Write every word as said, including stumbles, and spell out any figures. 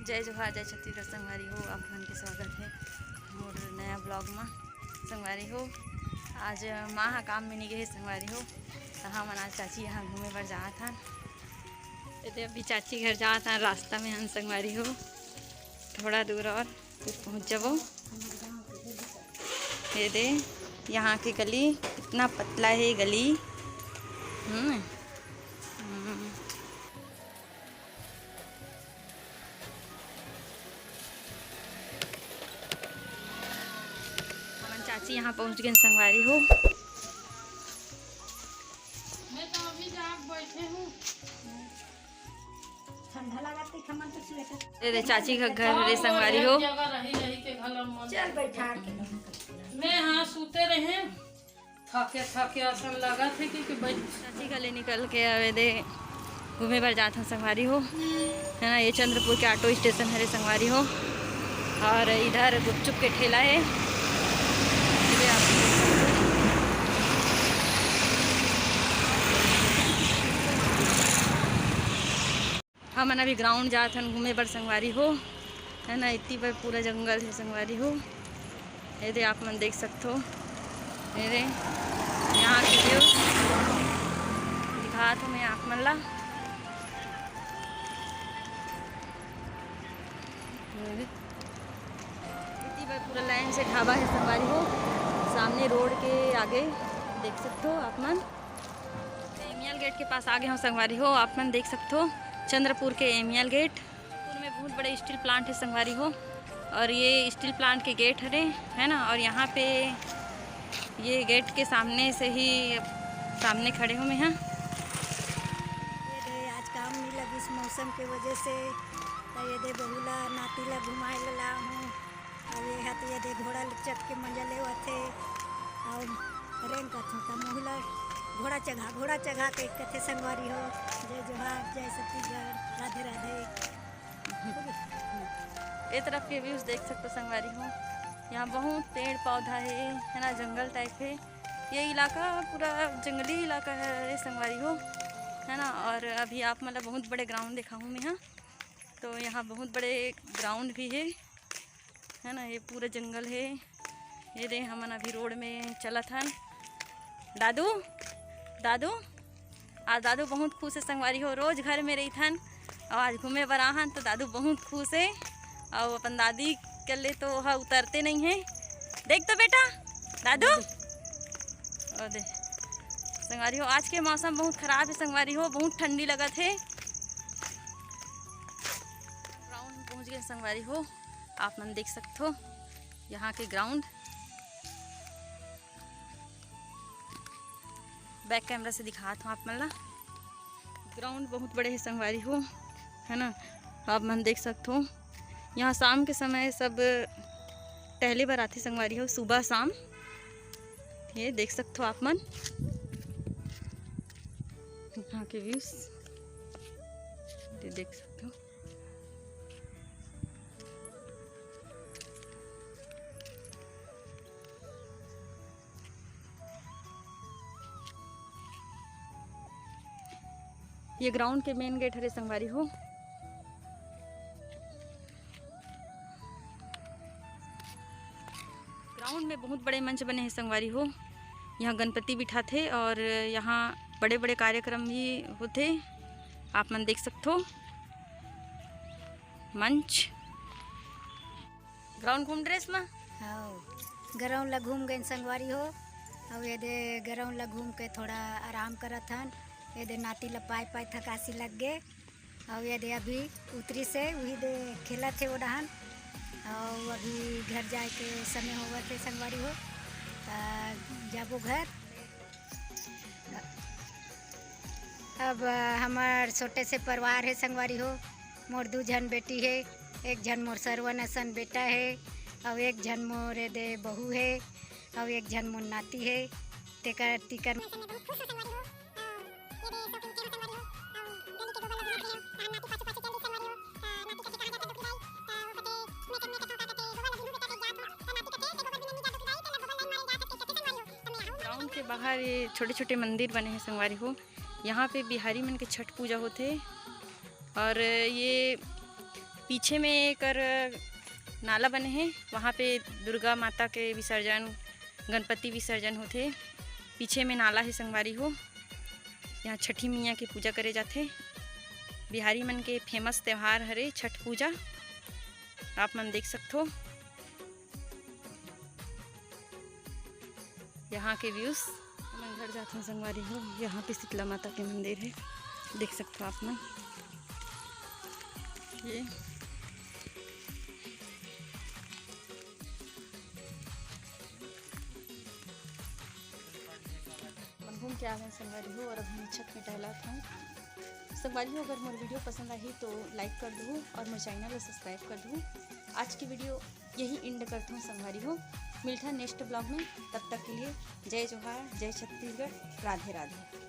जय जोहार, जय छत्तीसगढ़ संगवारी हो, आप मन के स्वागत हे मोर नया vlog मा। संगवारी हो, आज माँ ह काम में नहीं गए हे संगवारी हो, तो हमन आज चाची यहाँ घूमे बर जात हन। ये दे अभी चाची घर जात हन, रास्ता में हन संगवारी हो, थोड़ा दूर और फिर पहुँच जाबो। ये दे, यहाँ के गली इतना पतला है गली। हम्म। हम्म। हमन चाची यहाँ पहुँच गए संगवारी हो। मैं तो अभी जाके बैठे हूँ। ठंडा लगा तो हमन तो sweater। ये दे चाची का घर रे संगवारी हो। जगह रही रही के घर में। चल बैठा के। मैं हाँ सूते रहे। थके थके असन लगत हे कि, कि बैठ चाची का ले निकल के आवे दे घूमे बर जात हन संगवारी हो, है ना। ये चंद्रपुर के ऑटो स्टेशन हरे संगवारी हो, और इधर गुपचुप के ठेला है। ये आप हमन अभी ground जात हन घूमे बर संगवारी हो, है ना। इतनी बर पूरा जंगल है संगवारी हो। ये दे आप मन देख सकथो, ये दे यहाँ के view दिखात हूँ मैं आप मन ला। ये दे। इतनी बर पूरा line से ढाबा है संगवारी हो, सामने road के आगे देख सकथो आप मन। एमियल गेट के पास आ गए हो संगवारी हो, आप मन देख सकथो चंद्रपुर के एमियल गेट। चंद्रपुर में बहुत बड़े steel plant है संगवारी हो, और ये steel plant के gate हरे, है ना। और यहाँ पे ये gate के सामने से ही, सामने खड़े हो मैं यहाँ। ये दे आज काम नहीं लगिस मौसम के वजह से, तो ये दे बहू ला नाती ला घुमाए ला लाए हूँ। अउ ये हा तो ये दे घोड़ा ल चघ के मजा लेवत हे। अउ रेंगत हो त मुहू ल घोड़ा चघा, घोड़ा चघा के कथे संगवारी हो। जय जोहार, जय छत्तीसगढ़, राधे राधे। ए तरफ के views देख सकथो संगवारी हो, यहाँ बहुत पेड़ पौधा है, है ना, जंगल type है। ये इलाका पूरा जंगली इलाका है संगवारी हो, है ना। और अभी आप मन ला बहुत बड़े ground देखाहूँ मैं, हाँ, तो यहाँ बहुत बड़े ground भी है। है ना, ये पूरा जंगल है। ये दे, हमन अभी road में चलत हन। दादू, दादू, आज दादू बहुत खुश है संगवारी हो, रोज घर में रहिथन, और आज घूमे बर आहन तो दादू बहुत खुश है, और अपन दादी के ले तो वह उतरते नहीं है। देख तो बेटा, दादू, ओ दे संगवारी हो, आज के मौसम बहुत खराब है संगवारी हो, बहुत ठंडी लगत है। Ground पहुँच गए संगवारी हो, आप मन देख सकथो यहाँ के ground। Back camera से दिखात हूँ आप मन ला। Ground बहुत बड़े है संगवारी हो, है ना, आप मन देख सकथो। यहाँ शाम के समय सब टहले बर आथे संगवारी हो, सुबह शाम। ये देख सकथो आप मन यहाँ के views, ये देख सकथो। ये ground के main gate हरे संगवारी हो। Ground में बहुत बड़े मंच बने हैं संगवारी हो, यहाँ गणपति बिठाथे और यहाँ बड़े-बड़े कार्यक्रम भी होथे, आप मन देख सकथो मंच। Ground घूम dress मा? हाँ, ground ला घूम गए संगवारी हो। अब ये दे ground ला घूम के थोड़ा आराम करत हन। ये दे नाती ला पाए पाए थकासी लग गे। अउ ये दे अभी उतरी से उही दे खेलत हे ओ डहान। अउ अभी घर जाए के समय होवत हे संगवारी हो, त जाबो घर। अब हमर छोटे से परिवार हे संगवारी हो, मोर दू झन बेटी हे, एक झन मोर सरवन असन बेटा हे, अउ एक झन मोर ए दे बहू हे, अउ एक झन मोर नाती हे। तेकर तिकर गांव के बाहर ये छोटे-छोटे मंदिर बने हैं संगवारी हो। यहाँ पे बिहारी मन के छठ पूजा होथे और ये पीछे में एकर नाला बने हे, वहाँ पे दुर्गा माता के विसर्जन, गणपति विसर्जन होथे। पीछे में नाला हे संगवारी हो, यहाँ छठी मैया के पूजा करे जाथे। बिहारी मन के फेमस त्योहार हरे छठ पूजा, आप मन देख सकथो। यहाँ के व्यूज। हमन घर जाथन संगवारी हो, यहाँ पे शीतला माता के मंदिर हे, देख सकथो आप मन। ये मन घूम के आ गए संगवारी हो, और अब हम छत में टहलत हन। संगवारी हो, अगर मोर वीडियो पसंद आही तो लाइक कर दू और मोर चैनल ला सब्सक्राइब कर दू। आज की वीडियो यही एंड करत हूँ संगवारी हो। मिलथन नेक्स्ट ब्लॉग में, तब तक के लिए जय जोहार, जय छत्तीसगढ़, राधे राधे।